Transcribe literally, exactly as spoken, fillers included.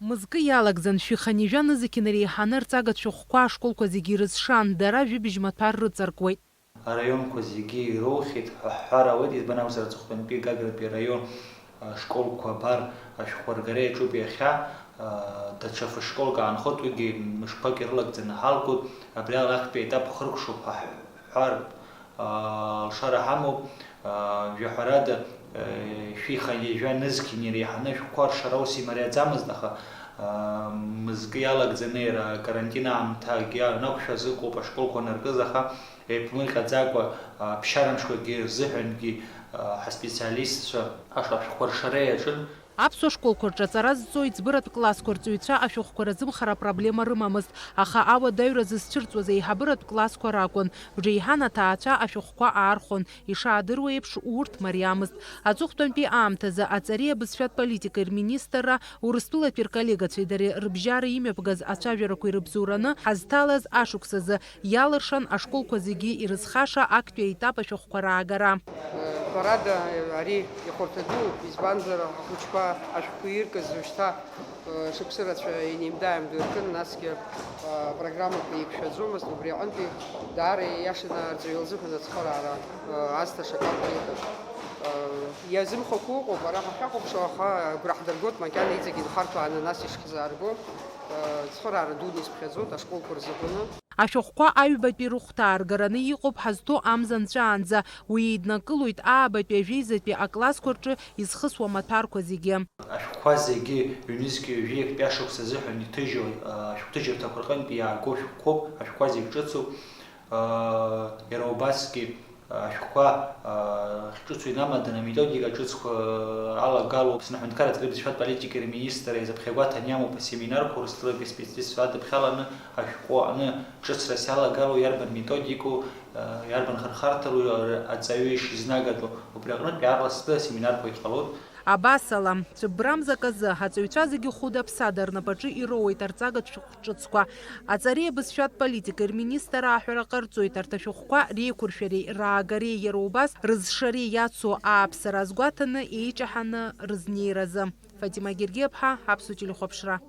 Мызкы иалагӡан, шәи хынҩажәа нызқьи инареиҳаны арҵагатә шәҟәқәа ашколқәа зегьы ирызшан, дара жәибжь маҭәар рыҵаркуеит. Араионқәа зегьы ироухьеит ҳәа ҳҳәар ауеит, избан акәзар, аҵыхәтәантәи Гагратәи араион, а, школқәа абар ашәҟәқәа ргара иаҿуп иахьа, а, даҽа фышколк аанхоит, уигьы мышқәак ирылагӡаны ҳалгоит, абриала актәи аетап хыркәшоуп ҳәа ҳҳәар, а, алшара ҳамоуп, а, жәаҳәарада, а, шәи хынҩажәа нызқьи инареиҳаны ашәҟәқәа ршара аус имариаӡамызт, аха, а, мызкы иалагӡаны иара акарантин аамҭагьы анақәшәаз ыҟоуп ашколқәа анаркыз, аха еиԥмырҟьаӡакәа, а, ԥсшьара мшқәагьы рзыҳәангьы, а, ҳаспециалистцәа ашәҟәқәа ршара иаҿын. Аԥсуа школқәа рҿы аҵара зҵо иӡбыратә классқәа рҵаҩцәа ашәҟәқәа разымхара апроблема рымамызт, аха ауадаҩра зызцәырҵуаз еиҳабыратә классқәа ракәын. Бжеиҳан аҭаацәа ашәҟәқәа аархон, ишаадыруа еиԥш, урҭ мариамызт. Аҵыхәтәантәи аамҭазы аҵареи абызшәатә политикеи рминистрра, Урыстәылатәи рколлегацәеи дареи рыбжьара имҩаԥгаз ацәажәарақәа ирыбзоураны ҳазҭалаз ашықәсазы иалыршан ашколқәа зегьы ирызхаша актәи аетап ашәҟәқәа раагара. Ҳәарада, ари ихәарҭа дууп, избанзар, ахәыҷқәа ашәҟәқәа иркыз уажәшьҭа, э, шықәсы рацәа инеимда-ааимдо иркын, насгьы, э, апрограммақәа еиқәшәаӡомызт, убри аҟынтәи даара ииашаны арҵаҩы лзыҳәан ацхыраара, э, аасҭа шакалқәа иҟоуп. Э, иазымхәақәо ыҟоуп, ара ҳахьахәаԥшуа, аха агәра ҳдыргоит, макьана иҵегь инхарҭәааны нас ишҳзаарго, э, цхыраара дуны исԥхьаӡоит ашколқәа рзыҳәаны. Ашәҟәқәа аҩбатәи рыхәҭаа ргараны иҟоуп ҳазҭоу амза нҵәаанӡа. Уи еиднакылоит аабатәи ажәеизатәи аклассқәа рҿы изхысуа амаҭәарқәа зегьы. Ашәҟәқәа зегьы ҩнызқьи ҩажәи актәи ашықәс азыҳәан иҭыжьу, а, ашәҟәҭыжьырҭақәа рҟынтә иаагоу шәҟәқәоуп, ашәҟәқәа зегь ҿыцуп. А, иара убасгьы, а, ашәҟәқәа, а, ахьҿыцу инамаданы аметодика ҿыцқәа алагалоуп. Аԥсны аҳәынҭқарратә бызшәатә политикеи рминистрра изаԥхьагәаҭан иамоуп асеминарқәа Урыстәылатәи специалистцәа адыԥхьаланы ашәҟәы аҟны ҿыцрас иалагало иарбан методикоу, а, иарбан хырхарҭалоу аҵаҩы ишизнагадоу. Убри аҟнытә иаарласны асеминарқәа иҟалоит. Абасала, цәыббрамзак азы, аҵаҩцәа зегьы хәыда-ԥсада рнапаҿы ироуеит арҵагатә шәҟәы ҿыцқәа. Аҵареи абызшәатә политикеи рминистр аҳәара ҟарҵоит арҭ ашәҟәқәа реиқәыршәареи раагареи, иара убас рызшареи иацу ааԥсара азгәаҭаны еиҷаҳаны рызнеиразы. Фатима Гергиаԥҳа, Аԥсуа телехәаԥшра.